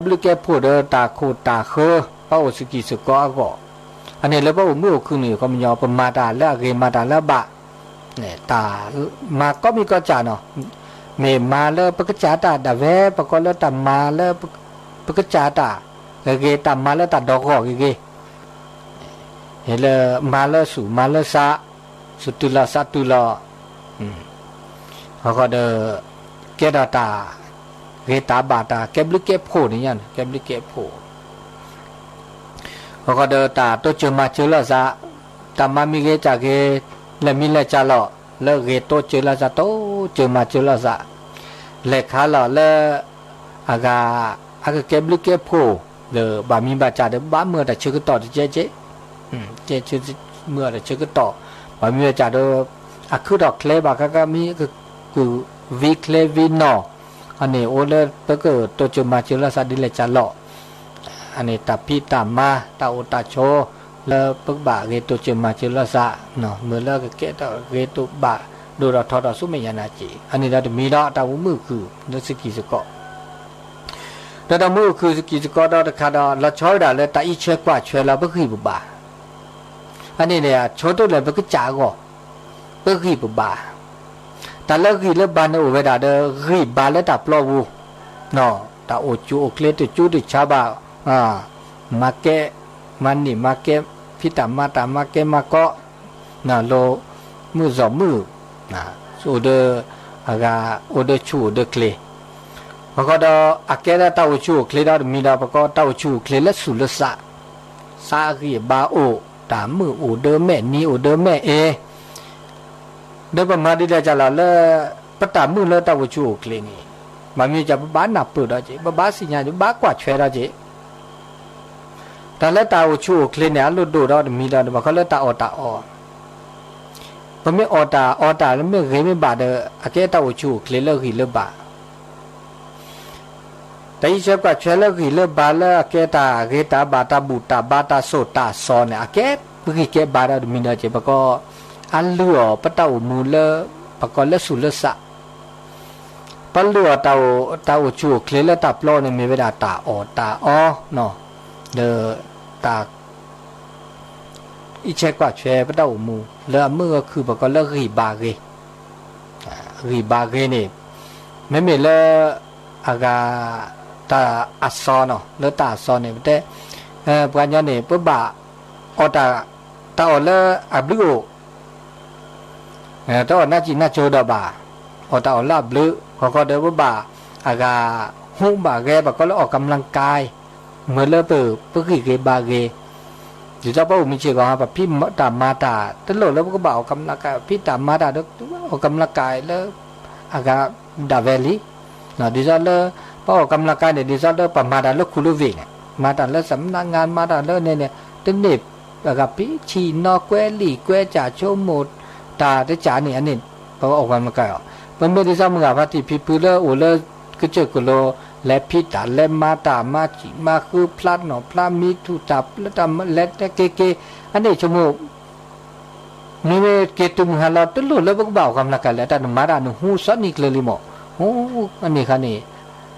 ဘျုးကဲဖိးဒီးတၢ်ခိၣ်တၢ်ဃၢ ပအိၣ်စကံၢ်စကီးအဂီၢ်, အန့ၣ်လၢပအိၣ်မုာ်အိၣ်ခုၣ်န့ၣ် ခီပညီ ပမၤတၢ်လၢအဂ့ၤ မၤတၢ်လၢအဘၣ်, တၢ်မၤကိးမံၤကိးကၢ်နီၤ, မ့ၢ်မၤလၢပကစၢ်တၢ်ဒၣ်ဝဲ ပကိးလၢတၢ်မၤလၢ ပကစၢ်တၢ်ဂ့ၤဂ့ၤ တၢ်မၤလၢတၢ်ဒီဂီၢ်ဂ့ၤဂ့ၤ လၢမၤလၢဆူၣ်မၤလၢစး, ဆူၣ်တုၤလီၤစးတုၤလီၤ, အဃိဒီး ကဲထီၣ်တၢ်ဂ့ၤတၢ်ဘၣ် တၢ်ကဲဘျုးကဲဖှိၣ်န့ၣ်ညါန့ၣ် ကဲဘျုးကဲဖှိၣ်, အဃိဒီးတၢ်တိစၢၤမၤစၢၤလိာ်သး, တၢ်မၤမံၤဂ့ၤကၢ်ဂ့ၤ, လဲၤမံၤလဲၤကၢ်လီၤ, လၢဂ့ၤတိစၢၤလိာ်သး တိစၢၤမၤစၢၤလိာ်သး, လဲၤခါလီၤလၢ အဂၤ အကကဲဘျုးကဲဖှိၣ် ဒီးဘၣ်မံၤဘၣ်တၢ်ဒီး ဘၣ်မုာ်အတၢ်ဆၢကတီၢ်တကဲကဲ, ကဲမုာ်အတၢ်ဆၢကတီၢ်, ဘၣ်မံၤဘၣ်တၢ်ဒီး အခုၣ်ထီၣ်ချ့ဘၣ်ဃါဃါ မ့ၢ်ကကုၢ်ဝံချ့ဝံနီၢ်, အန့ၣ်အိၣ်လၢပကတိစၢၤမၤစၢၤလိာ်သးဒ်လဲၣ်ကၢ်လီၤ, အန့ၣ်တၢ်ဖံးတၢ်မၤ တၢ်အိၣ်တၢ်ဆိး လၢပကဘၣ်ဂ့ၤတိစၢၤမၤစၢၤလိာ်သး, မုာ်လၢကကဲထီၣ်ဂ့ၤတိဘၣ်ဒိၣ်ထီၣ်ထီထီၣ်ဆူမဲာ်ညါန့ၣ်က့, အန့ၣ်ဒီးတမံၤဒီးတၢ်အိၣ်မုာ်အိၣ်ခုၣ်လၢစကံၢ်စကီး ဒီးတၢ်မုာ်အိၣ်ခုၣ်စကံၢ်စကီးဒီးတခါဒီး လီၤဆီဝဲဒၣ်လၢတၢ်အံးဆဲးကွၢ်ဆဲးလၢပဂံၢ်ပဘါ, အန့ၣ်န့ၣ် အဆိကတၢၢ်လၢပကစၢ်အဂီၢ်, ပဂံၢ်ပဘါ, တၢ်လၢဂံၢ်လၢဘါန့ၣ်အိၣ်ဝဲဒၣ်ဒီး ဂံၢ်ဘါလၢတၢ်ပျီပူၤ, တၢ်အိၣ်ဆူၣ်အိၣ်ချ့တကၠူတဆါဘၣ်, မၤကဲ, မၤန့ၢ်မၤကဲ, ဖံးတၢ်မၤတၢ်မၤကဲမၤကီ, လိၤမုာ်စီၤမုာ်, အိၣ်ဒီး, အဂၤ, အိၣ်ဒီးဆူၣ်အိၣ်ဒီးချ့, အဃိဒီး အကဲဒၣ်တၢ်အိၣ်ဆူၣ်အိၣ်ချ့ဒီးတမံၤဒီး ပကိးတၢ်အိၣ်ဆူၣ်အိၣ်ချ့လၢဆူၣ်လၢစး, စးအဂံၢ်အဘါအိၣ်, တၢ်မုာ်အိၣ်ဒီးမဲာ်နံၤအိၣ်ဒီးမဲာ်အ့ ဒီးပမၤဒ်လဲၣ်ကၢ်လီၤလၢ ပတၢ်မုာ်လၢတၢ်အိၣ်ဆူၣ်အိၣ်ချ့န့ၣ်, ဘၣ်မ့ၢ်ကၢ်ပဘၣ်နၢ်ပၢၢ်ဒီးက့ၤ ပဘၣ်သ့ၣ်ညါ ပဘၣ်ကွၢ်ထွဲဒီးက့ၤ တၢ်လၢတၢ်အိၣ်ဆူၣ်အိၣ်ချ့န့ၣ် အလိၣ်ဒိၣ်ဒီးတမံၤဒီး ပှၤခီလၢတၢ်အီၣ်တၢ်အီ, ပမ့ၢ်အီၣ်တၢ်အီတၢ်လၢမ့ၢ်ဂ့ၤမ့ၢ်ဘၣ်ဒီး အကဲတၢ်အိၣ်ဆူၣ်အိၣ်ချ့လၢဂံၢ်လၢဘါ တၢ်အံးဆဲးကွၢ်ဆဲးလၢဂံၢ်လၢဘါလၢအကဲတၢ်ဂ့ၤတၢ်ဘၣ်တၢ်ဘူၣ်တၢ်ဘါတၢ်စိၢ်တၢ်စီန့ၣ် အကဲဂံၢ်ကဲဘါဒီးတမံၤဒီးက့ၤ ပကိး အလုၢ်အီၣ်ပတၢ်အိၣ်မူလၢ ပကိးလၢဆူၣ်လၢစး ပလုၢ်အီၣ်တၢ်အိၣ်ဆူၣ်အိၣ်ချ့လၢတၢ်ပျီန့ၣ် မ့ၢ်ဝဲဒၣ်တၢ်အီၣ်တၢ်အီ, ဒီးတၢ် အံးဆဲးကွၢ်ဆဲးပတၢ်အိၣ်မူ လၢအမုာ်အခုၣ် ပကိးလၢဂံၢ်ဘါဂ့ၤ, ဂံၢ်ဘါဂ့ၤန့ၣ် မ့မ့ၢ်လၢ အဂၤ တၢ်အစီနီၤ လၢတၢ်အစီန့ၣ် ပတဲ ပှၤကညီန့ၣ် ပဘၣ်အီၣ်တၢ် တၢ်အီၣ်လၢအဘျုးအိၣ် တအီၣ်နၢ်စံၣ်နၢ်ကၠိဒီးဘၣ်, အီၣ်တၢ်အီၣ်လၢအဘျုး ခီခီဒီးပဘၣ် အဂၤ ဟူဘၣ်ဂဲ ပကိးလၢအီၣ်ကမျၢကါ မ့ၢ်လၢပ ပဂံၢ်ဂ့ၤဘါဂ့ၤ, ဒ်သိးပအိၣ်မူဆ့ၣ်ကီး ပဖံးတၢ်မၤတၢ် တလိၣ်လၢပကဘၣ်အီၣ်ကမျၢကါ ပဖံးတၢ်မၤတၢ်ဒီး အီၣ်ကမျၢကါလၢ အဂၤဒၣ်ဝဲလံ ဒ်သိးလၢ ပအီၣ်ကမျၢကါန့ၣ် ဒ်သိးလၢပမၤတၢ်လၢခူလၢဝ့ၢ်န့ၣ် မၤတၢ်လၢစမနငါ မၤတၢ်လၢန့ၣ်န့ၣ် တန့ၢ် အဂၤဖံးဆံၣ်နီၤကွဲလံာ်ကွဲစၢ်ဆိကမိၣ် တၢ်တစၢ်န့ၣ် အန့ၣ် ပအီၣ်ကမျၢကါအီၤ ပမ့ၢ်ဒ်သိးမုၢ်ဂၤဖါတံၢ်ဖံဖုလၢအိၣ်လၢ ကစၢၢ်ကလိ လဲၤဖံးတၢ်လဲၤမၤတၢ် မၤစံၣ်မၤဃုဖျါနီၣ်ဖျါမံၤထူၣ်တၢ်လၢတၢ်လဲၤတဲက့ၤက့ၤ အန့ၣ်ဆိကမိၣ် မ့မ့ၢ်က့ၤတုၤမုၢ်ဟါလီၤ တလိၣ်လၢပကဘၣ်အီၣ်ကမျၢကါလၢ တၢ်နမၤတၢ်နဟူစီနံၤကျၢၤလံမး ဟူ အန့ၣ်ခါန့ၣ်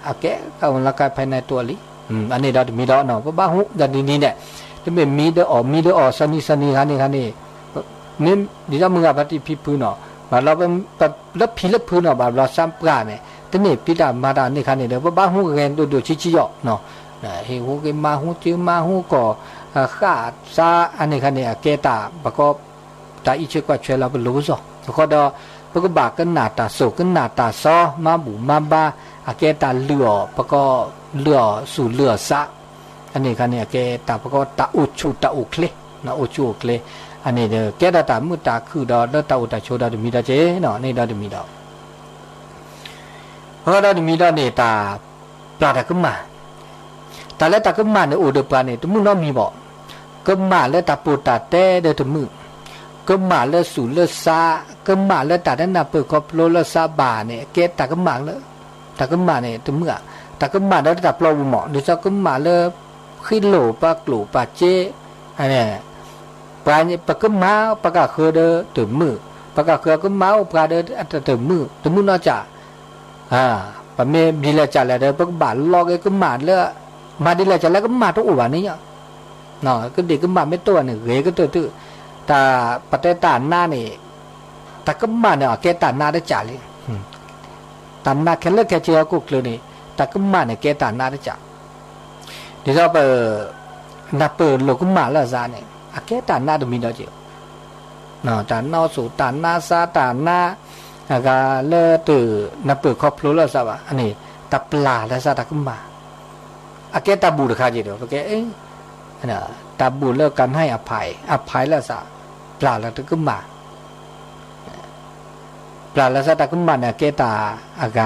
အကဲကမျၢကါဖဲန့ၣ်တိလံ အန့ၣ်ဒီးတမံၤဒီး ပဘၣ်ဟူဒီးဒ်န့ၣ်န့ၣ် တမ့ၢ်မံဒီးအီၣ် မံဒီးအီၣ်စီနံၤစီနံၤခါန့ၣ်ခါန့ၣ် မ့ၢ်ဒ်သိးမုၢ်ဂၤဖါတံၢ်ဖံဖုနီၤ ဘၣ်လီၤ လၢဖံးလၢဖုနီၤ ဘၣ်ဘျီစၢ်ပှၢ်န့ၣ် တန့ၢ်ဖံးတၢ်မၤတၢ်န့ၣ်ခါန့ၣ်ဒီး ပဘၣ်ဟူဂဲၤဒိၣ်ဒိၣ်ဆံးဆံးအီၤ ဟ့ၣ်ဟူက့ၤမၤဟူစုမၤဟူကီၢ် ဃၣ်စၢ် အန့ၣ်ခါန့ၣ် အကဲတၢ် ပကိး တၢ်အံးဆဲးကွၢ်ဆဲးလၢပလိၤပစီၤ အဃိဒီး ပကဘၣ်ကနၣ်တၢ်စိၣ်ကနၣ်တၢ်စီ မၤဘူၣ်မၤဘါ အကဲတၢ်လုၢ်အီၣ် ပကိးလုၢ်အီၣ်ဆူၣ်လုၢ်အီၣ်စး အန့ၣ်ခါန့ၣ် အကဲတၢ်ပကိးတၢ်အိၣ်ဆူၣ်တၢ်အိၣ်ချ့ အိၣ်ဆူၣ်အိၣ်ချ့ အန့ၣ်ဒီး ကဲထီၣ်တၢ်မုာ်တၢ်ခုၣ်ဒီး လၢတၢ်အိၣ်တၢ်ဆိးဒီးတမံၤဒီးက့ၤ န့ၣ်ဒီးတမံၤဒီး အဃိဒီးတမံၤဒီးန့ၣ် တၢ်ပျၢ်တၢ်ကမၣ် တၢ်လၢတၢ်ကမၣ်န့ၣ် အိၣ်ဒီးပှၤန့ၣ် တမုာ်နီတမံၤဘၣ်. ကမၣ်လၢတၢ်ပိာ်တၢ်တဲဒီးတမုာ်, ကမၣ်လၢဆူၣ်လၢစး, ကမၣ်လၢတၢ်တနၢ်ပၢၢ်ခီဖျိလၢစးဘၣ်န့ၣ် အကဲတၢ်ကမၣ်လၢ တၢ်ကမၣ်န့ၣ် တမုာ်ဧါ. တၢ်ကမၣ်ဒီးတၢ်ပျီပူၤမး ဒ်သိးကမၣ်လၢ ဃံလိၢ်ပကျိာ်ပာ်စ့ ပှၤပကမၣ်ပှၤကဃၢၤဒီးတမုာ်, ပှၤကဃၢၤကမၣ်အိၣ်ပှၤဒီးတမုာ်, တမုာ်နီၢ်ကၠၢ်, ပမ့ၢ်ဘျံးလဲၤကၠၢ်လဲၤဒီး ပကဘၣ်လီၤက့ၤကမၣ်လၢ မၤဒ်လဲၣ်ကလဲၣ်ကမၣ်တအိၣ်ဘၣ်န့ၣ်ညါ, ကဒံးကမၣ်မ့ၢ်တအိၣ်ဘၣ်န့ၣ် ဂ့ၤကတၢၢ်တ, တၢ်ပတဲတၢ်နါန့ၣ်, တၢ်ကမၣ်န့ၣ် အကဲတၢ်နါတကးလံ. တၢ်နါခဲလၢာ်ခဲဆ့ဟီၣ်ခိၣ်ချၢန့ၣ် တၢ်ကမၣ်န့ၣ်ကဲတၢ်နါတကး, ဒ်သိးပ နၢ်ပၢၢ်လိာ်ကမၣ်လၢအစးန့ၣ် အကဲတၢ်နါတမံၤဒီးက့ၤ, တၢ်နါအီၣ်ဆိး တၢ်နါစါ တၢ်နါ အဂၤလၢတ နၢ်ပၢၢ်ခီဖျိလၢအစးဘၣ်, အန့ၣ် တၢ်ပျၢ်လၢအစးတၢ်ကမၣ်, အကဲတၢ်ဘူၣ်တခါက့ၤဒီး ပကဲ တၢ်ဘူၣ်လၢကနၣ်အဖးအံၤ အဖးအံၤလၢအစး ပျၢ်လၢတၢ်ကမၣ်, ပျၢ်လၢအစးတၢ်ကမၣ်န့ၣ် အကဲတၢ်အဂၤ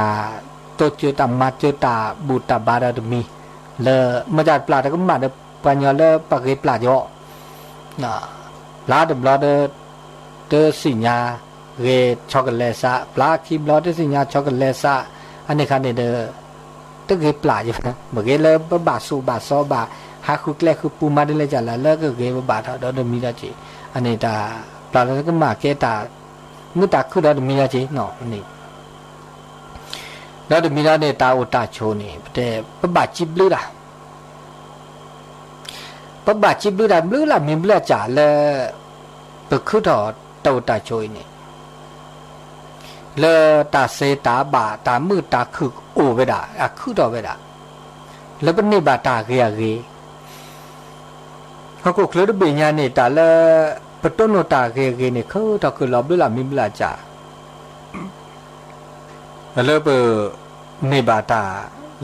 တိစၢၤတၢ်မၤစၢၤတၢ်ဘူၣ်တၢ်ဘါဒီးတမံၤ, လၢ မ့ၢ်တၢ်ပျၢ်တၢ်ကမၣ်ဒီး ပှၤကညီလၢပှၤဂ့ၤပျၢ်ကီး ပျၢ်တဘျီဒီး တသ့ၣ်ညါဂ့ၤဆီကလဲၤစး, ပျၢ်ခံဘျီတသ့ၣ်ညါဆီကလဲၤစး, အန့ၣ်ခါန့ၣ်ဒီး တဂ့ၤပျၢ်ယဘၣ်, မ့ၢ်ဂ့ၤလၢပဘၣ်စိးဘၣ်စီဘၣ် ဟးဃုကျဲဃုပူၤမၤဒ်လဲၣ်ကလဲၣ် လၢကဂ့ၤပဘၣ်ထီၣ်ဒီးတမံၤဒီးက့ၤ, အန့ၣ်တၢ်ပျၢ်လၢကမၣ်ကဲတၢ် မုာ်တၢ်ခုၣ်ဒီးတမံၤဒီးက့ၤ, ဒီးတမံၤဒီးန့ၣ် တၢ်အိၣ်တၢ်ဆိးန့ၣ် ပတဲ ပဘၣ်စံးဘျုးတၢ် ပဘၣ်စံးဘျုးတၢ်ဘျုးလၢမံၤဘျုးအစးလၢ ပခုထီၣ်တၢ်အိၣ်တၢ်ဆိးအံၤန့ၣ်, လၢတၢ်စ့တၢ်ဘၣ်တၢ်မုာ်တၢ်ခုၣ်အိၣ်ဝဲဒၣ် အခုထီၣ်ဝဲဒၣ်, လၢပန့ၢ်ဘၣ်တၢ်ဂ့ၤအဂ့ၤ, ဟီၣ်ခိၣ်ချၢတဘ့ၣ်ညါန့ၣ် တၢ်လၢ ပတိၢ်နီၣ်တၢ်ဂ့ၤအဂ့ၤန့ၣ် ခုထီၣ်ခုလီၤဘျုးလၢမံၤဘျုးအစး လၢပ န့ၢ်ဘၣ်တၢ်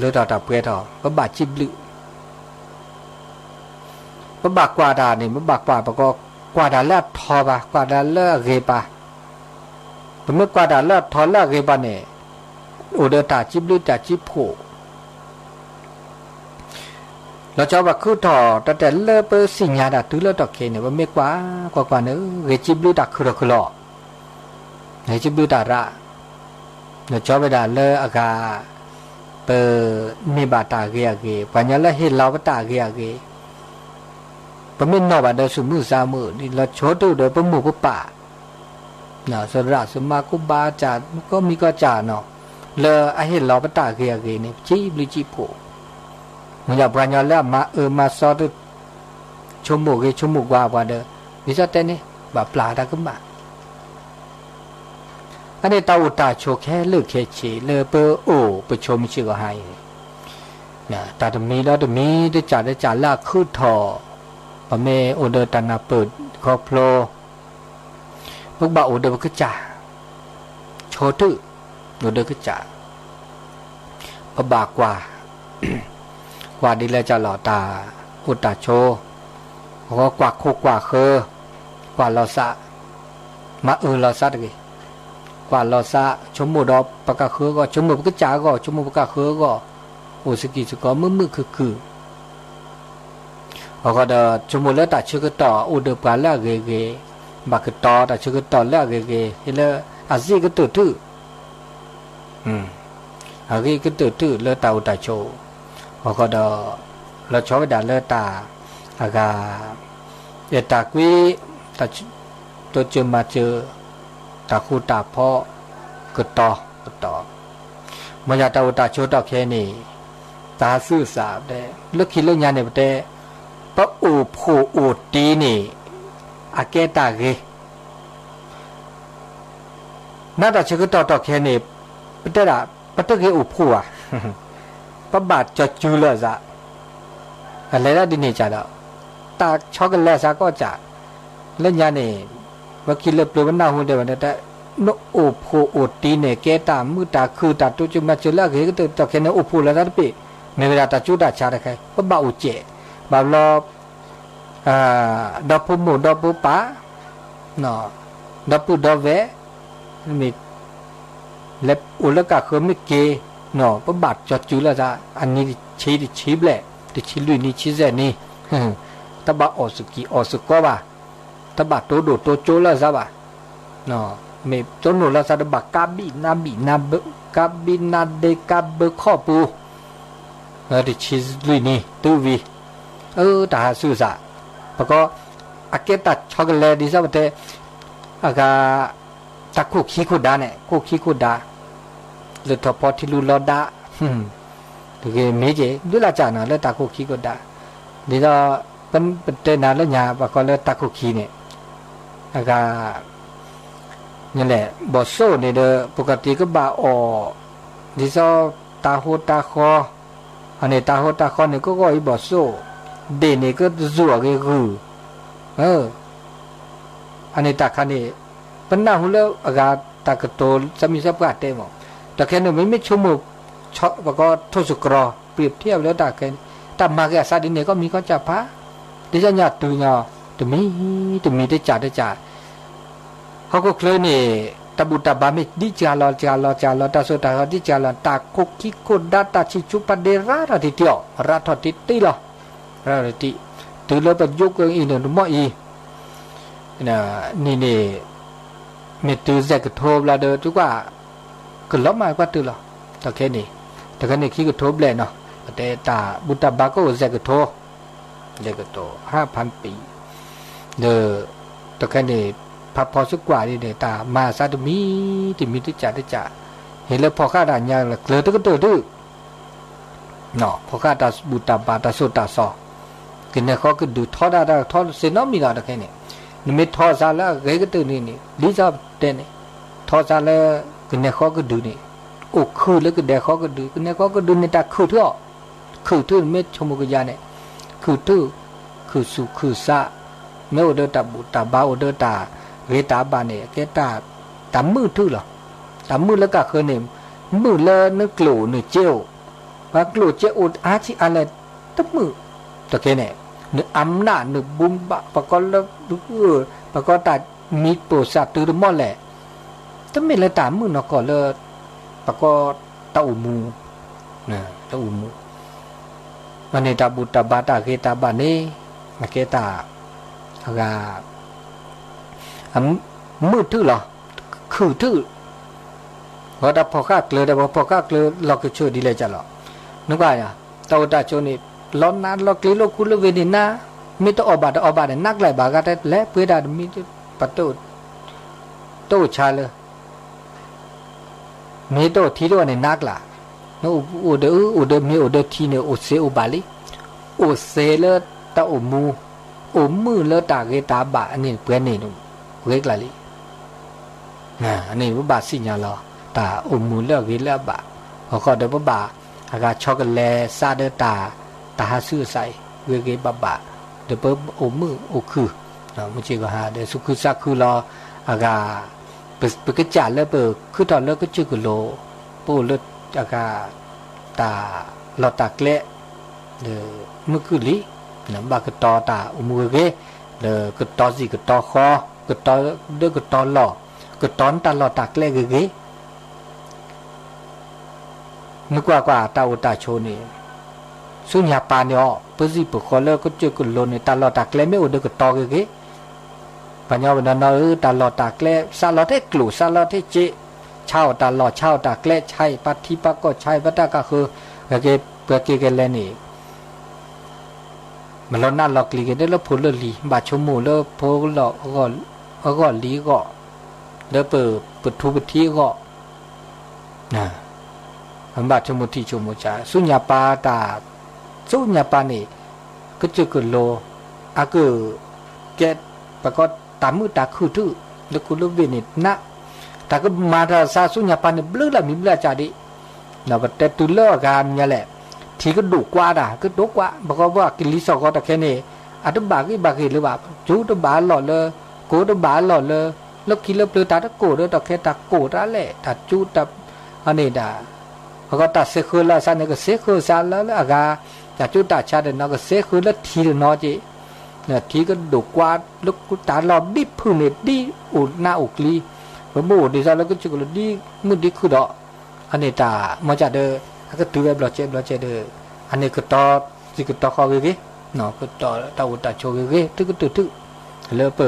လၢထီၣ်တၢ်ပှဲၤထီၣ် ပဘၣ်စံးဘျုး, ပဘၣ်ကွၢ်တၢ်န့ၣ် ပဘၣ်ကွၢ်ပကီၢ် ကွၢ်တၢ်လၢအထီဘၣ် ကွၢ်တၢ်လၢအဂ့ၤဘၣ်, ပမ့ၢ်ကွၢ်တၢ်လၢအထီလၢအဂ့ၤဘၣ်န့ၣ် အိၣ်ဒီးတၢ်စံးဘျုးတၢ်စံးဖှိၣ် လီၤဆီပခုထီၣ်တၢ်တဲလၢပသ့ၣ်ညါတၢ်တုၤလၢထီၣ်ခဲအံၤန့ၣ် ပမ့ၢ်ကွၢ်ကွၢ်ကွၢ်န့ၣ် ဂ့ၤစံးဘျုးတၢ်ခုထီၣ်ခုလီၤ, ဂ့ၤစံးဘျုးတၢ်ရၣ်, လီၤဆီဝဲဒၣ်လၢအဂၤ ပ န့ၢ်ဘၣ်တၢ်ဂ့ၤအဂ့ၤ ပှၤကညီလၢဟ့ၣ်လီၤပတၢ်ဂ့ၤအဂ့ၤ, ပမ့ၢ်နီၣ်ဘၣ်ဒီး စူၣ်မုာ်စၢ်မုာ် ဒ်လီၤဆီတအိၣ်ဒီးပမိၢ်ပပၢ် သရၣ်သမါကိးဘၣ်စၢ် ကိးမံၤကိးစၢ်နီၤ လၢအဟ့ၣ်လီၤပတၢ်ဂ့ၤအဂ့ၤန့ၣ် ပစံးဘျုးစံးဖှိၣ်, မ့ၢ်ဒ်ပှၤကညီလၢအမၤအၢမၤသီတ ဆိကမိၣ်ဂ့ၤဆိကမိၣ်ကွၢ်ပှၤဒီး ဒ်သိးတဲန့ၣ် ဘၣ်ပျၢ်တၢ်ကမၣ် အန့ၣ်တၢ်အိၣ်တၢ်ဆိးခဲလၢာ်ခဲဆ့လၢပအိၣ်ပဆိးမုၢ်ဆ့ၣ်ဂီၤဟါအံၤန့ၣ် တၢ်တမံၤဒီးတမံၤ တစၢ်ဒီးစၢ်လၢအခုထီၣ်, ပမ့ၢ်အိၣ်ဒီးတၢ်နၢ်ပၢၢ်ခီဖျိ, ပကဘၣ်အိၣ်ဒီးပကစၢ်, ဆိတု, အိၣ်ဒီးကစၢ်, ပဘၣ်ကွၢ်, ကွၢ်ဒ်လဲၣ်ကလီၤတၢ်အိၣ်တၢ်ဆိး, အဃိကွၢ်ခိၣ်ကွၢ်ဃၢၤ, ကွၢ်လီၤသး, မၤအၢလီၤသးတဂ့ၤ, ကွၢ်လီၤသး ဆိကမိၣ်ဒီးပကဃၢအဂီၢ် ဆိကမိၣ်ပကစၢ်အဂီၢ် ဆိကမိၣ်ပကဃၢအဂီၢ်, အိၣ်စကံးစကီးမုာ်မုာ်ခုၣ်ခုၣ် အဃိဒီး ဆိကမိၣ်လၢတၢ်ဆၢကတီၢ် အိၣ်ဒီးပှၤလၢအဂ့ၤဂ့ၤ, ဘၣ်ကတီၤတၢ်ဆၢကတီၢ်လၢအဂ့ၤဂ့ၤ ဟ့ၣ်လၢအဂ့ၤကတၢၢ်ထူၣ်, အဂ့ၤကတၢၢ်ထူၣ်လၢတၢ်အိၣ်တၢ်ဆိး, အဃိဒီး လီၤဆီဝဲဒၣ်လၢတၢ်အဂၤ အဲၣ်တၢ်ကွံ, တိစၢၤမၤစၢၤ, တၢ်ဃူတၢ်ဖိး, ကတီၤကတီၤ, မ့ၢ်ယၤတၢ်အိၣ်တၢ်ဆိးထီၣ်ခဲအံၤန့ၣ် တၢ်ဟးသုးသး လၢခံလၢညါန့ၣ် ပတဲ ပအိၣ်ဖှိၣ်အိၣ်တ့န့ၣ် အကဲတၢ်ဂ့ၤ နတၢ်ဆၢကတီၢ်ထီၣ်ခဲအံၤန့ၣ် ပတဲဒၣ် ပတဂ့ၤအိၣ်ဖှိၣ်ဘၣ်, ပဘၣ်ကၠီၤစူၤလၢအသး, အလဲၤဒၣ်ဒ်န့ၣ်စ့ၢ်ဒီး တၢ်ဆီကလဲၤသးကီးစ့ၢ်, လၢညါန့ၣ် ပခံလၢပျၢၤပနၢ်ဟူဒဲးဘၣ်ဒီး နအိၣ်ဖှိၣ်အိၣ်တ့န့ၣ် ကဲတၢ်မုာ်တၢ်ခုၣ် တၢ်တိစၢၤမၤစၢၤလၢအဂ့ၤကတၢၢ်ထီၣ်ခဲအံၤန့ၣ် အိၣ်ဖှိၣ်လီၤသးတပ့ၢ်, မ့ၢ်ဝဲဒၣ်တၢ်ဆူးတၢ်ဆါတခါ ပဘၣ်အိၣ်စဲး, ဘၣ်ဘျီ ဒီဖိမိၢ်ဒီဖိပၢ်, ဒီပုၢ်ဒီဝဲၢ်, မ့ၢ်လဲၤအိၣ်လၢကၢ်ဃၢမ့ၢ်က့ၤ, ပဘၣ်ကၠီၤစူၤလၢသး အနံၤတဆံတဆံဘျဲၣ် တဆံလွံၢ်နံၤဆံဆဲၣ်နံၤ, တဘၣ်အီၣ်စကံးအီၣ်စကီးဘၣ်, တဘၣ်တိၢ်ဒိၣ်တိၢ်ကၠိလၢသးဘၣ် မ့ၢ်တိၢ်နိၣ်လၢသးတဘၣ်ကါဘံၣ်နါဘံၣ်နါဘၢ ကါဘံၣ်နါဒ့ကါဘၢခီၣ်ပူၤ, တဆံလွံၢ်နံၤတုၤဝံၤ, အၢ တၢ်ဟးသုးသး, ပကီး အကဲတၢ်ဆီကလဲၤဒ်သိးပတဲ, အဂၤ တၢ်ခိၣ်ခံခိၣ်ဒါန့ၣ် ခိၣ်ခံခိၣ်ဒါ, လၢထီၣ်ဖီထံလူလီၤဒါ, တဂ့ၤမ့ၢ်က့ၤ ဒုးလၢ်ကၢ်နီၤ လၢတၢ်ခိၣ်ခံကဒါ, ဒ်သိး ပတဲနၤလၢညါ ပှၤကိးလၢတၢ်ခိၣ်ခံန့ၣ် အဂၤ လဲၣ် ဘီၣ်စိၣ်န့ၣ်ဒီး ပကတ့ကဘၣ်အီၣ် ဒ်သိး တၢ်ဟိတၢ်ဃီ, အန့ၣ်တၢ်ဟိတၢ်ဃီန့ၣ် ကဂီၢ်အံၤဘီၣ်စိၣ်, ဒ့ၣ်န့ၣ်ကစူၢ်အီၤဂ့ၤဂုၢ်, အန့ၣ်တၢ်ခါန့ၣ် ပနၢ်ဟူလၢအဂၤတၢ်ကတိၤ သးမံသးပှၢ်တဲမး, တၢ်ခဲန့ၣ် မ့မ့ၢ်ဆိကမိၣ် ပကီၢ်ထိၣ်စကရီ ပျံၤထံၣ်အဝဲလၢတၢ်ခဲန့ၣ် တၢ်မၤက့ၤအသးဒ်န့ၣ် ကီၢ်မံၤကီၢ်စၢ်ဖး, ဒ်သိးညါတုၤညါ တမံၤ တမံၤတစဲးတစဲး ဟီၣ်ခိၣ်ချၢန့ၣ် တၢ်ဘူၣ်တၢ်ဘါမ့ၢ်ဒံးစှၤလီၤ စှၤလီၤ စှၤလီၤ တၢ်စိတၢ်ကမီၤဒံးစှၤလီၤ တၢ်ခိၣ်ခံခိၣ်ဒါ တၢ်ဆံၣ်ဆူပှၤဒဲးရၤထီၣ်တံၢ်တံၢ်အီၤ ရၤထီၣ်တံၢ်တံၢ်လီၤ. ရၤထီၣ်တံၢ် တုၤလၢပယိကအံၤန့ၣ် တမီၢ်အံၤ နံၣ်န့ၣ် မ့ၢ်တုၤစဲးကထိဘျီဒီး သုကွၢ် ကလီၤမၢ်ကွၢ်တုၤလီၤ. တၢ်ခဲန့ၣ် တၢ်ခဲန့ၣ်ခံကထိဘျဲၣ်နီၤ ပတဲတၢ်ဘူၣ်တၢ်ဘါကအိၣ်စဲးကထိ စဲးကထိ ဟးဖးပံၤ ဒီး တၢ်ခဲန့ၣ် ဖးဖီစူကွၢ်ဒ်န့ၣ် တၢ်မၤအသးတမံၤ တမံၤတစဲးတစဲး ဟ့ၣ်လၢဖီၣ်ဃာ်တၢ်ညါလၢကျၢၤတကတၢၢ်ဒုး ဖီၣ်ဃာ်တၢ်ဘူၣ်တၢ်ဘါတၢ်စိတၢ်ကမီၤ ကနဲၣ်ဃီကဒုးထီဒၣ်တၢ်ထီစ့ၢ်နီတမံၤလီၤ တၢ်ခဲန့ၣ် နမ့ၢ်ထီစါလၢအဂ့ၤကတၢၢ်န့ၣ်န့ၣ် ဒ်သိးပတဲန့ၣ် ထီစါလၢ ကနဲၣ်ဃီကဒုးန့ၣ် အိၣ်ခုၣ်လၢကနဲၣ်ဃီကဒုး ကနဲၣ်ဃီကဒုးန့ၣ် တၢ်ခုၣ်ထီၣ် ခုၣ်ထီၣ်မ့ၢ်ဆိကမိၣ်ကယၤန့ၣ် ခုၣ်ထီၣ် ခုၣ်ဆူၣ်ခုၣ်ဆါ မ့ၢ်အိၣ်ဒီးတၢ်ဘူၣ်တၢ်ဘါ အိၣ်ဒီးတၢ်ဂ့ၤတၢ်ဘၣ်န့ၣ် ကဲ တၢ်မုာ်ထီၣ်လီၤ. တၢ်မုာ်လၢကဃၢၤန့ၣ် မုာ်လၢနကျိၣ်နစ့အိၣ် ပှၤကျိၣ်စ့အိၣ်အါဆံးအါလဲၣ် တမုာ် တၢ်ခဲန့ၣ် နအမနၣ် နဘူဘၣ် ပှၤကိးလၢ ပှၤကိးတၢ်မံပိာ်စၢ်တုၤတမီၢ်လဲၣ် တမ့ၢ်လၢတၢ်မုာ်နီၢ်ကီၢ်လၢ ပှၤကိးတၢ်အိၣ်မူ တၢ်အိၣ်မူ အန့ၣ်တၢ်ဘူၣ်တၢ်ဘါတၢ်ဂ့ၤတၢ်ဘၣ်န့ၣ် အကဲတၢ် အဂၤ မုာ်ထီၣ်လီၤ. ခုၣ်ထီၣ် ဂီၤတၢ်ဖီၣ်ဃာ်ကျၢၤ တၢ်ဖီၣ်ဃာ်ကျၢၤလီၤကဆိၣ်ဒ်လဲၣ်ကလီၤ. နကွၢ် တၢ်အိၣ်တၢ်ဆိးန့ၣ် လီၤနးလီၤကျ့ၤလၢခူလၢဝ့ၢ်န့ၣ်နၤ မ့ၢ်တအီၣ်ဘၣ်တအီဘၣ်န့ၣ် နးကျါဘၣ်ဂၤတဲလဲၤပှ့ၤတၢ်တမံၤ ပတအိၣ်ဆါလၢ မ့ၢ်တအိၣ်ထံတအိၣ်န့ၣ်နးကျါ နအိၣ်ဒီး အိၣ်ဒီးမ့ၢ်အိၣ်ဒီးထံန့ၣ် အိၣ်စ့အိၣ်ဘၣ်လံ. အိၣ်စ့လၢတၢ်အိၣ်မူ အိၣ်မုာ်လၢတၢ်ဂ့ၤတၢ်ဘၣ်အန့ၣ် ပှဲၤန့ၣ် ဂ့ၤကျါလံ. အန့ၣ်ပဘၣ်သ့ၣ်ညါလီၤ တၢ်အိၣ်မူလၢအဂ့ၤလၢအဘၣ် အဃိဒီးပဘၣ် အဂၤဆီကလဲၤစးဒီးတၢ် တၢ်ဟးဆူအသးအံၤ ဂ့ၤဂ့ၤဘၣ်ဘၣ် ဒီးပအိၣ်မုာ်အိၣ်ခုၣ် မုၢ်ဆ့ၣ်ဂီၤဟါဒီးသူၣ်ခုသးခုလီၤ အဂၤ ပကစၢ်လၢပခုၣ်ထီၣ်လၢကစၢၢ်ကလိၤ ပအိၣ်လၢအဂၤ တၢ်လီၢ်တၢ်ကျဲ ဒီးမုာ်ခုၣ်လံ ဘၣ်ကတီၤတၢ်အိၣ်မူဂ့ၤဂ့ၤ ဒီးကတီၤစံၣ်ကတီၤဃီ ကတီၤဒီးကတီၤလီၢ် ကတီၤနတၢ်လီၢ်တၢ်ကျဲဂ့ၤဂ့ၤ နကွၢ်ကွၢ်တၢ်အိၣ်တၢ်ဆိးန့ၣ် ဆူညါပၤန့ၣ်အီၤ ပစံၣ်ပဃီလၢကစၢၢ်ကလိၤန့ၣ် တၢ်လီၢ်တၢ်ကျဲမ့ၢ်အိၣ်ဒီးကတီၤဂ့ၤဂ့ၤ ပှၤညီပနီၢ်နီၢ်ဧၢ တၢ်လီၢ်တၢ်ကျဲ စးလီၤထဲကျိၣ် စးလီၤထဲစ့ ဆါအီၣ်တၢ်လီၢ် ဆါအီၣ်တၢ်ကျဲ ဆါအံၤပာ်ထံပာ်ကီၢ် ဆါအံၤပတၢ်ကဃၢၤ ဂ့ၤက့ၤပှဲၤက့ၤကလဲၤန့ၣ် မ့ၢ်လီၤနးလီၤကျ့ၤက့ၤ လၢဖိလၢလံၤ ဘၣ်ဆိကမိၣ်လၢဖိလီၢ် အဂီၢ်လံၤအဂီၢ် လၢပထူပထံအဂီၢ် ဘၣ်ဆိကမိၣ်ထံဆိကမိၣ်ဆး ဆူညါပၤတၢ် ဆူညါပၤန့ၣ် ကစၢၢ်ကလိၤ အက ကဲ ပှၤကိးတၢ်မုာ်တၢ်ခုၣ်ထီၣ် လၢခူလၢဝ့ၢ်န့ၣ်နး တၢ်ကမၤတၢ်သးဆူညါပၤန့ၣ် ဘျုးလၢမံၤဘျုးအစၢ်ဒံး ပတဲတုၤလၢအဂၤမ့ၢ်လဲၣ် ထံကဒိၣ်ကွၢ်တၢ် ကဒိၣ်ကွၢ် ပှၤကိးပှၤကလံၤစိးကီးတၢ်ခဲန့ၣ် အတဘၣ်ဂ့ၢ်ဘၣ်ဂ့ၢ်လၢၤဘၣ် ကၠိတဘၣ်အလီၢ်လၢ ကိးတဘၣ်အလီၢ်လၢ လၢခံလၢပျၢၤတၢ်တကိးဒီးတၢ်ခဲတၢ်ကိးတၢ်လဲၣ် တၢ်ကၠိတၢ် အန့ၣ်ဒၣ် ပှၤကိးတၢ်စဲးဃၢလၢအသးန့ၣ် ကစဲးဃၢစးလၢလၢအဂၤ တၢ်ကၠိတၢ်ဆါတနီၤ ကစဲးဃၢလၢထံတနီၤက့ ထံကဒိၣ်ကွၢ်လၢတၢ်လီၢ်ဘံၣ်ဖုၣ်န့ၣ် ဒ်အိၣ်နးအိၣ်ကျံ ပမ့ၢ်အိၣ်ဒ်သိးလၢကစၢၢ်ကလိၤဒ်မုၢ်ဒ်ခုၣ်ဒီး အန့ၣ်တၢ်မ့ၢ်ကဒီး အကတုၤဝဲဘျီကဲဘျီကဲဒီး အန့ၣ်ကတီၤစံၣ်ကတီၤဃီဂ့ၤဂ့ၤ ကတီၤတၢ်အိၣ်တၢ်ဆိးဂ့ၤဂ့ၤ ထုကတၢၢ်ထု လၢပ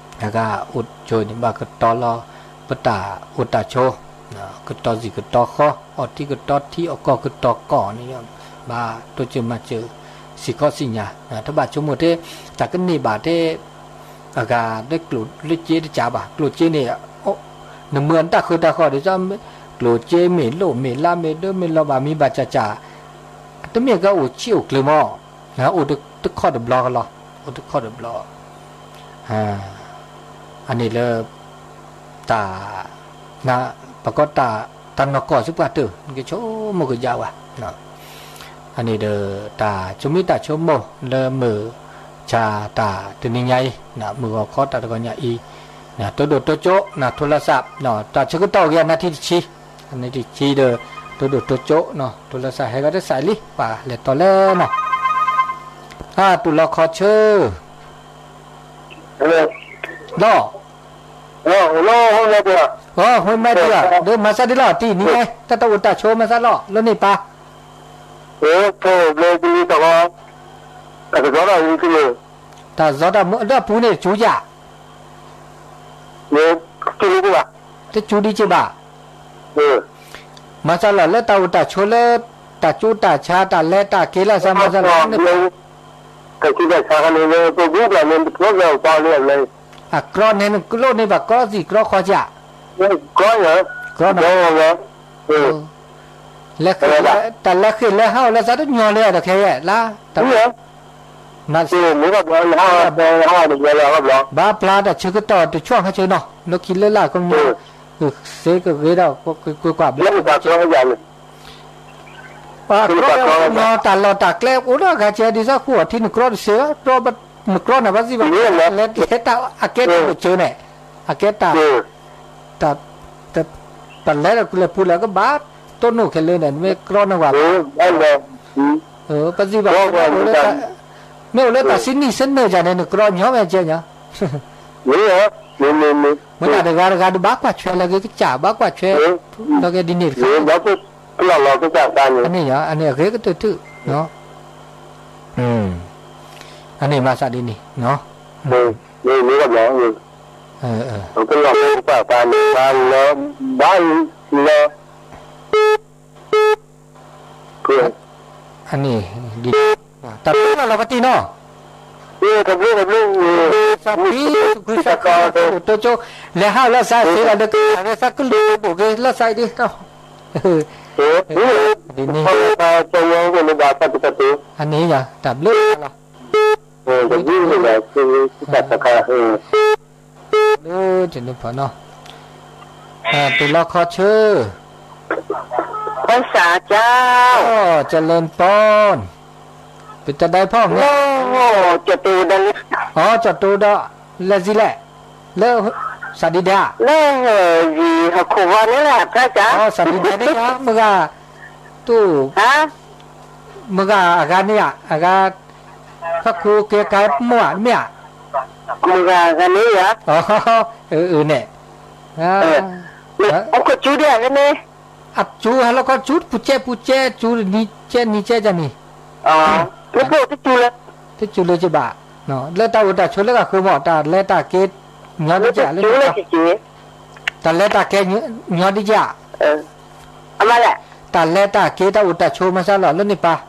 အဂၤအိၣ်ဆိးန့ၣ် ဘၣ်ကတီၤလီၤ ပတၢ်အိၣ်တၢ်ဆိး ကတီၤစံၣ်ကတီၤဃီ အီၣ်ထံကတီၤထံ အီၣ်ကီၢ်ကတီၤကီၢ်န့ၣ် ဘၣ်တိစၢၤမၤစၢၤ စံၣ်ခီစံၣ်ညါ တဘၣ်ဆိကမိၣ်ထဲ တၢ်ကန့ၢ်ဘၣ်ထဲ အဂၤလၢကျိၣ်လၢစ့တကးဘၣ် ကျိၣ်စ့န့ၣ် နမၤတၢ်ဃၢတၢ်ဃီဒီး ကျိၤက့မ့ၢ်လိၣ်မ့ၢ်လါမ့ၢ်ဒၢမ့ၢ်လီၤဘၣ်မံဘၣ်ကၠးကၠး, တမ့ၢ်ကအိၣ်ဆံးအိၣ်ကျၢၤမး, အိၣ်တခီၣ်တဘျီလီၤ, အိၣ်တခီၣ်တဘျီ, အန့ၣ်လၢ တၢ် ပကီတၢ်နီၢ်ကီၢ်စ့ၢ်ပှၤတၢၢ် နကဆိကမိၣ်ကယါဝဲ, အန့ၣ်ဒီး တၢ်ဆိမိၣ်တၢ်ဆိကမိၣ်လၢမုၢ်ဆါတၢ်တနံၤညါအံၤ, မုၢ်ဂီၤခီတၢ်တဂီၤညါအံၤ, တိဒိၣ်တိကၠိ ထိလၢစး, တၢ်ဆၢကတီၢ်ဂ့ၤအနၢ်ထံတဆံ, အနၢ်ထံတဆံဒီး တိဒိၣ်တိကၠိ, ထိလၢစး ဟဲဂီၤတစးလံ ပှၤလဲၤတီၤလဲၣ်နီၤ, အတူၢ်လီၤခီဆၢ လီၤ, ဟဲမၤဒံးဧါ, ဒီးမၤစၢ်ဒ်လီၤ တနံၤညါ တၢ်တအိၣ်တၢ်ဆိမၤစၢ်လီၤ လၢန့ၣ်ပၢ်, တၢ်ဇီတၢ်မူလၢအပူၤန့ၣ် တစူၤယၤ, တစူၤဒံးက့ၤဘၣ်, မၤစၢ်လီၤလၢတၢ်အိၣ်တၢ်ဆိးလၢ တၢ်ကၠိတၢ်ဆါတၢ်လဲၤတၢ်က့ၤလၢစးမၤစၢ်လီၤ, တၢ်ကၠိတၢ်ဆါန့ၣ် ပဘုပှၤန့ၣ်တဖျိဘၣ်ပှၤလၢအလဲၤ, အကြီန့ၣ်နကလိၣ်န့ၢ်ဘၣ်ကြီသံၣ်ကြီဃီဧါ, ကြီ, ကြီ, တၢ်လဲၤဃ့ၢ်လဲၤဟးအိၣ်လၢစးတညီလၢအတခဲယဲၢ်လါ, ဘၣ်ပျၢ်တၢ်ဆၢကတီၢ်တဆီၣ်ခါဆၢနီၤ လၢခံလၢလာ်ကညီ စ့ကဂ့ၤဒီးကွၢ်ကွၢ်ဘျီ ပှၤကြီဝဲညီတၢ်လီၢ်တၢ်ကျဲအိၣ်ဒီးဂၤကဲဒ်သိးဃိအထံနကြီတစ့ဘၣ်, နကြီန့ၣ်ဘၣ်စံးဘၣ်လဲၤတဟဲတၢ်အကဲတၢ်ပစိၤန့ၣ်, အကဲတၢ် တၢ် တၢ်လဲၤဒီးကူလဲၤပူၤလၢကဘၣ်တိၢ်နီၣ်ခဲလၢာ်န့ၣ် မ့ၢ်ကြီန့ၢ်ဝဲဘၣ်, ပစံးဘၣ် မ့ၢ်အိၣ်လၢတၢ်စံနံၣ်စနၢၣ်ယၤန့ၣ် နကြီညီဝဲကဲညီ မ့ၢ်ဒၣ်တဂၤတဂၤဒီးဘၣ်ကွၢ်ထွဲလၢကစၢ် ဘၣ်ကွၢ်ထွဲ လီၤကဲဒ်န့ၣ်တခါ, အန့ၣ်အဂ့ၤကတၢၢ်ထူၣ်, အန့ၣ်မၤစၢ်ဒ်န့ၣ်, အန့ၣ် တၢ်ဘျုးလီၤလီၤပတံၢ်နီၤ, တၢ်ဘျုး တၢ်ဘျုး, စးဖံ ယ့ၣ်ၡူးခရံာ်စးထီၣ်တၢ်အိၣ်တိကၢ် လဲၤဟးလၢစးသ့လီၤဒီး ကစၢ်လၢစးကလူၤဘိၣ်က့ၤလီၤစးအံၤဒ်, ဒ်န့ၣ်, အန့ၣ် တၢ်ဘျုးလီၤ, လၢတနံၤဖီနီၤ, တုၤလီၤခီဆၢ, ဘၣ်ဆၣ်ကၠီ, ကၠီလၢပီ, ပတဒၢဖီမ့ၢ်, ကၠီတိၤဒီး, အီ ကၠီတိၤဒီး, လဲၤစံးလဲၣ်, လၢ, စးဒံးဒၣ်, လၢ, ယဟီၣ်ခိၣ်ဝါန့ၣ်လၢ ဖျါကၠီ, စးဒံးဒၣ်န့ၣ် မုၢ်ဂၤ, တိၢ်, မုၢ်ဂၤအဂၤန့ၣ်ဧါ, အဂၤ, ဖးခူကဲကါမိၢ်ဧါ, မ့ၢ်ဧါ, မုၢ်ဂၤအဂၤန့ၣ်ဧါ, အၢ န့ၣ်, အကၠူဒ်အဂၤန့ၣ်, အကၠူဟဲလီၤခီကၠူပူၤကဲပူၤကဲကၠူနံၤကဲနံၤကဲယၤန့ၣ်, တကၠူလၢ, တကၠူလၢကဘၣ်, လၢတၢ်အိၣ်တၢ်ဆိးလၢဂၤဃၢၤမး တၢ်လဲၤတၢ်ကဲ, ညီဒ်ကဲလၢ, တၢ်လဲၤတၢ်ကဲ, ညီဒ်ကဲ, တၢ်လဲၤတၢ်ကဲတၢ်အိၣ်တၢ်ဆိးမၤစၢ်လီၤလၢန့ၣ်ပၢ်,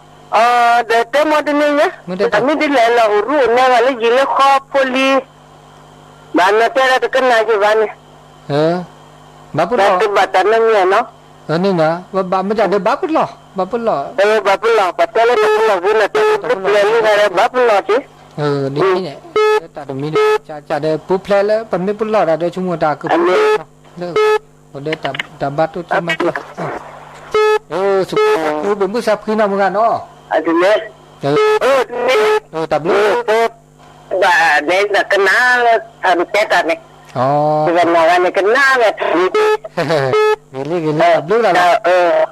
ဒီးတဲမီတန့ၢ်ညါ, မ့ၢ်ဒ်လဲၣ်လီၤအိၣ်ရူၢ်အိၣ်နဲဂၤလၢယံၤလၢဃီဖိလံ ဘၣ်နတဲလၢတကနၣ်ယဘၣ်န့ၣ်, ဘၣ်ပလီၢ်, တဘၣ်တၢ်နမံၤနီၤ, န့ၣ်, ဘၣ်မ့ၢ်တၢ်ဒီးဘၣ်ပလီၢ်, ဘၣ်ပလီၢ်, ဘၣ်ပလီၢ် ပတဲလၢတၢ်ပလီၢ်ဂ့ၤန့ၣ် ပပျဲလံဂၤဒီးဘၣ်ပလီၢ်က့ၤ, ဒ်န့ၣ်, တၢ်တမံၤန့ၣ် ကၢ်ကၢ်ဒီးပူၤဖျဲးလၢပမ့ၢ်ပလီၢ်တၢ်ဒီးဆိကမိၣ်တၢ်ကပူၤ, အိၣ်ဒီးတၢ်ဘၣ်တိၢ်တၢ်မၤစၢၤ, စူးပမုၢ်စးဖှံနီၢ်မုၢ်ဂၤနီၤ, တၢ်ဘျုး ဘၣ်န့ၣ် နကနၣ်လၢ တၢ်နတဲတၢ်န့ၣ်, ပကနၣ်ဂၤန့ၣ်ကနၣ်ဝဲတၢ်န့ၣ်, ဂ့ၤလံ ဂ့ၤလံ တၢ်ဘျုးလီၤ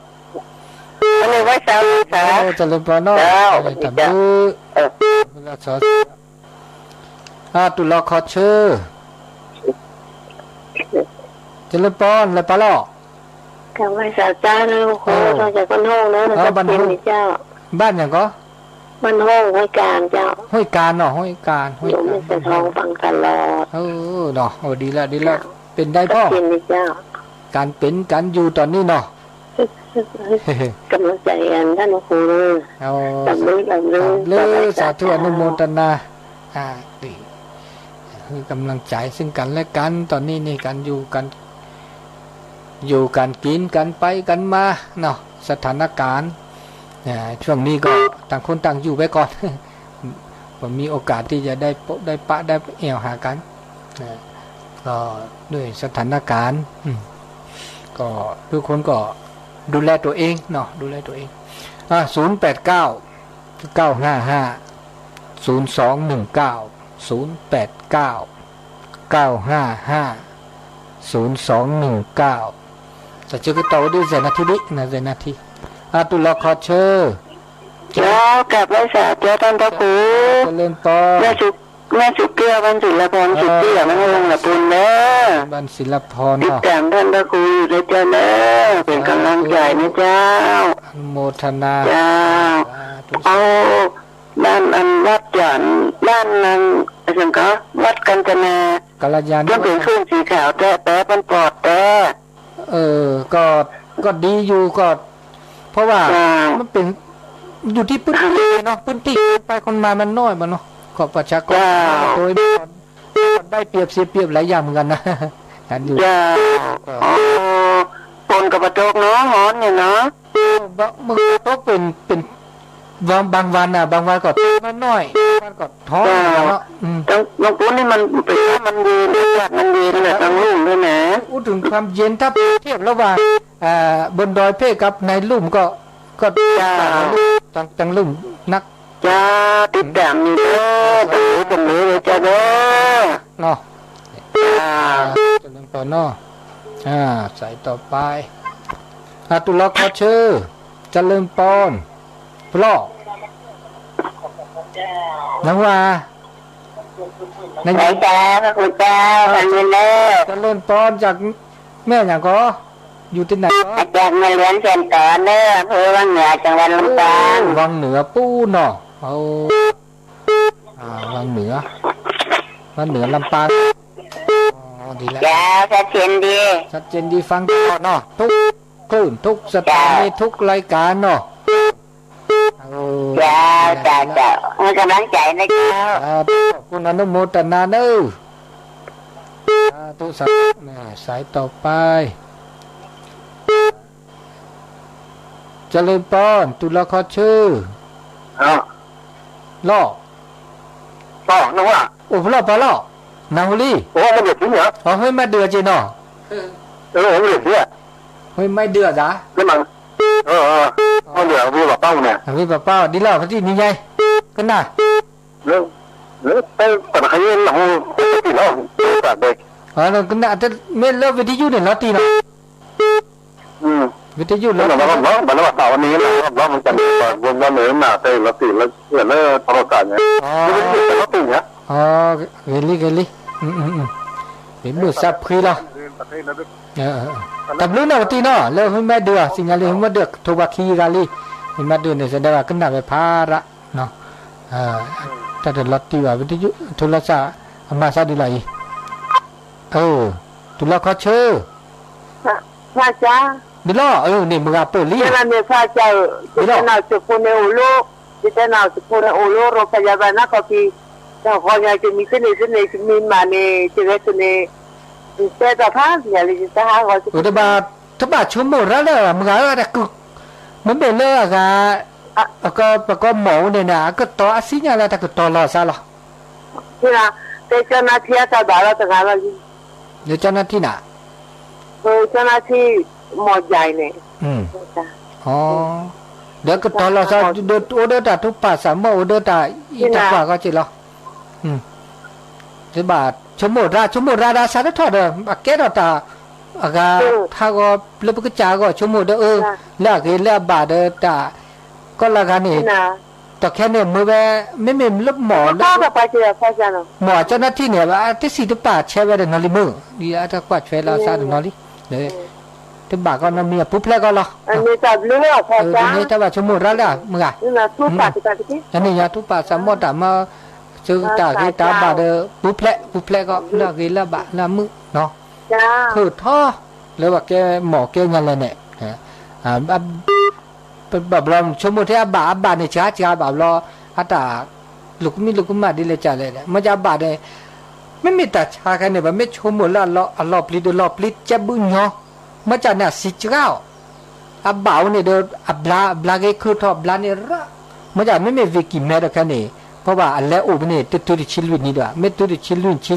လီၤ, န့ၣ်ဝဲစၢ်ဝဲစၢ်, တၢ်လၢပျီနီၤ, တၢ်ဘျုး, လၢစီၤ, အတူၢ်လီၤခီဆၢ, တၢ်လၢပျီ နလဲၤပာ်လီၤ ဘၣ်ညါကီ, ဘၣ်ညါကီ, အိၣ်ဒံးလၢဒ်လၢ, ပၢ်ဒဲဖီ, ကၢ်ပၢ်ကၢ်ယူၤတီၢ်န့ၣ်နီၤ, တၢ်ဘျုး စးထူၣ်အနုမိတနၤ, ကำลังใจซึ่งกันและกันတီၢ်န့ၣ်န့ၣ် ကၢ်ယူၤကၢ် อยู่กันกินกันไปกันมาเนาะ สถานการณ์ อ่า ช่วงนี้ก็ต่างคนต่างอยู่ไว้ก่อน ผมมีโอกาสที่จะได้พบได้ปะได้แอวหากัน นะ ก็ด้วยสถานการณ์ อืม ก็ทุกคนก็ดูแลตัวเองเนาะ ดูแลตัวเอง อ่า ศูนย์แปดเก้า เก้าห้าห้า ศูนย์สองหนึ่งเก้า ศูนย์แปดเก้า เก้าห้าห้า ศูนย์สองหนึ่งเก้า สะเจอก็ต่อว่าด้วยเซนาทีนี้นะ เซนาที อ่ะ ตุลอคอเชอร์ เจ้า กราบไหว้สาเจ้าท่านพระครู เจริญพร แม่สุ แม่สุเกลือ บ้านศิลปร สุเกลือ แม่วงละปูนเด้อ บ้านศิลปรเนาะ ติดตามท่านพระครูอยู่นะเจ้าเด้อ เป็นกำลังใจนะเจ้า อนุโมทนา เจ้า สาธุ เอา บ้านอันวัดจันทร์ บ้านอัน อะไรก็ วัดกัญจนา กัลยาณมิตร เพิ่นเป็นเครื่องสีขาวแต๊ะแต๊ะ เพิ่นปลอดแต๊ะ เออ ก็ ก็ดีอยู่ ก็ เพราะว่า เจ้า มันเป็น อยู่ที่พื้นที่เนาะ พื้นที่คนไปคนมามันน้อยบ่เนาะ ก็ประชากร เจ้า น้อย โดย ได้เปรียบเสียเปรียบหลายอย่างเหมือนกันนะ การอยู่ เจ้า ก็ อ๋อ ฝนก็บ่ตกเนาะ ร้อนอยู่เนาะ เออ บาง บางตกเป็น เป็น บาง บางวันน่ะ บางวันก็ตกมาหน่อย บางวันก็ท้อน เจ้า เนาะ อืม ตรง ตรงปูนนี่มันเป็น มันเย็น อากาศมันเย็นแหละ เออ ทางลุ่มด้วยนะ พูดถึงความเย็น ถ้าเปรียบเทียบระหว่าง อ่า บนดอยเพศกับในลุ่มก็ ก็ เจ้า ต่างในลุ่ม ต่าง ต่างลุ่มนัก เจ้า ติดตามอยู่เด้อ ตามรู้ตามรู้เลยเจ้าเด้อ เนาะ เจ้า เจริญพรเนาะ อ่า สายต่อไป อ่า ตุลอคอเชอร์ เจริญพร พลอ นางว่า นาง ไหนจ๊ะ พระคุณเจ้า เออ ทางนี้เด้อ เจริญพรจากแม่อย่างก็ อยู่ที่ไหนก็ มาจากแม่หลวงเชียงตอนเด้อ อำเภอวังเหนือ จังหวัดลำปาง โอ้ วังเหนือปู้นเนาะ โอ้ อ่า วังเหนือ วังเหนือลำปาง อ๋อ ดีแล้ว จ้า ชัดเจนดี ชัดเจนดี ฟังตลอดเนาะ ทุกคลื่น ทุกสถานี จ้า ทุกรายการเนาะ โอ้ จ้า ดีแล้ว จ้า ดีแล้ว จ้า ให้กำลังใจนะเจ้า ครับ ขอบคุณ อนุโมทนาเนอะ สาธุ สาธุ นะ สายต่อไป เจริญพร ตุลอคอเชอร์ เอ้า ลอ ปอ นึกว่า โอ้ พลอ ปอลอ นางฮุลี โอ้ มันเดือดจริงเหรอ อ๋อ ห้วยไม้เดือดเจเนาะ เออ ห้วยไม้เดือดเนี่ย ห้วยไม้เดือดจ้ะ แล้วมัน เออ เออ ห้วยไม้เดือด เอาไปปะเป้าเนี่ย เอาไปปะเป้า ดีแล้ว พอดีนี่ไง ก็น่ะ เออ เออ ไปปะขยี้หลัง ไปติดแล้ว ตัดเลย อ๋อ ก็น่ะ แต่ไม่เลิกวิทยุเนี่ย เราตีเนาะ อืม วิทยุ แล้ว แล้วก็ร้อง แล้วก็เสาร์วันนี้นะ ร้องมันจะมีก่อน วงดอนเหนือหนาเตย แล้วติดแล้ว เกิดแล้วโทรศัพท์เนี่ย อ๋อ ไม่ได้ติดแล้วติดเนี่ย อ๋อ ဂ့ၤလံ ဂ့ၤလံ อืม อืม อืม ဝံၤမုၢ်စးဖှံလီၤ เออ เออ เออ တၢ်ဘျုးနီၢ်ကတံၢ်နီၢ် လၢ ห้วยไม้เดือด စံၣ်ညါလံ ห้วยไม้เดือด ထိးဘၣ်ခံဂၤလံ ห้วยไม้เดือด န့ၣ် စံးဒၣ်ဝဲကနၣ်ဝဲဖးရၣ် เนาะ เออ တၢ်တလီၤတံၢ်ဘၣ် วิทยุ โทรศัพท์ အမၤစၢ်ဒ်လီၤအံၤ เออ တုၤလီၤခီဆၢ ဖးစၢ် ဒ်လီၤ เออ န့ၣ်မုၢ်ဂၤပၢၢ်လံ ယဲလၢန့ၣ်ဖးစၢ်ဧၢ ဒ်လီၤ ယတဲနၤစဖိန့ၣ်အိၣ်လီၤ ယတဲနၤစဖိန့ၣ်အိၣ်လီၤ ရိဖးယါဘၣ်နၢ်ခီပံၤ တၢ်ဂီၤညါကမံၤသ့ၣ်န့ၣ်သ့ၣ်န့ၣ် ကမံၤမးန့ၣ် ကဝဲသ့ၣ်န့ၣ် တဲတၢ်ဖးယၤလံ ယတဟးဂီၤ တဘၣ် တဘၣ်ဆိကမိၣ်ရၣ်လၢမုၢ်ဂၤဧၢ တၢ်က မ့မ့ၢ်လၢအဂၤ အက ပကီမီၢ်ဝဲန့ၣ်န့ၣ် အကတီၤအစံၣ်ညါလၢတၢ်ကတီၤလီၤစၢ်လီၤ တဲကၠီနါထံအတၢ်ဘၣ်လီၤတဂၤလီၤလံ လၢကၠီနါထံနၤ ကၠီနါထံ မီၢ်ယၤအံၤန့ၣ် ဒီးကတီၤလီၤစၢ် ဒီးအိၣ်ဒီးတၢ်ထူးပာ်စၢ်မီၢ်အိၣ်ဒီးတၢ်အံၤတၢ်ကွၢ်ကီက့ၤလီၤ တဘၣ်ဆိကမိၣ်ရၣ် ဆိကမိၣ်ရၣ်ဒၣ်စးထီၣ်ဒီး အကဲထီၣ်တၢ် အဂၤ ထါဂီၤလၢပကစၢ်အဂီၢ် ဆိကမိၣ်ဒီးအၢ လၢအဂ့ၤလၢအဘၣ်ဒီးတၢ် ကီၢ်လၢဂၤန့ၣ် တၢ်ခဲန့ၣ်မ့ၢ်ဝဲ မ့မ့ၢ်လၢမီၢ်လၢ မီၢ်ကၠီနါထံန့ၣ် တစံးတပာ်ဆဲးဝဲတနီၤလံမုၢ် ဒ်အတၢ်ကွၢ်ထွဲလီၤစၢ်တနီၤလံ တဘၣ်ကီနီတမံၤ ပူၤဖျဲးကီလီၤ တၢ်ဘၣ်ဆိကမိၣ်ရၣ်လၢမုၢ်ဂၤ အန့ၣ်ညါထူးပာ်စၢ်မီၢ်တၢ်မၤ စၢၤတၢ်ဂ့ၤတၢ်ဘၣ်ဒီး ပူၤဖျဲး ပူၤဖျဲးကီ လၢအဂ့ၤလၢအဘၣ်လၢအမုာ်နီၤ ထုးထီ လၢပှၤကဲမီၢ်ကဲညါလဲၣ်န့ၣ် ဘၣ်ဘျီဆိကမိၣ်ထဲအဘၣ် အဘၣ်န့ၣ် စှၤစှၤဘၣ်ဘျီ အတၢ် လိာ်ကမံလိာ်ကမၣ်ဒ်လဲၣ်ကလဲၣ် မ့ၢ်ကဘၣ်ဒီး မ့မ့ၢ်တၢ်ဆါခါန့ၣ် ပမ့ၢ်ဆိကမိၣ်လၢအလီၤပျံၤဒီးလီၤပျံၤကဲဘုညီ မ့ၢ်ကန့ၣ်အစံးစှၤအီၤ, အဘၣ်အိၣ်န့ၣ်ဒီး အဘျါ အဘျါဂ့ၤခုၣ်ထီၣ် အဘျါန့ၣ်ရၣ်, မ့ၢ်ကမ့မ့ၢ် Vicky မဲဒီးခဲန့ၣ်, ဖီဘၣ်အလဲၤအိၣ်ဖဲန့ၣ် တတုၤတဆံလွံၢ်နံၣ်ဒီး မ့ၢ်တုၤတဆံလွံၢ်နံၣ်ဆံ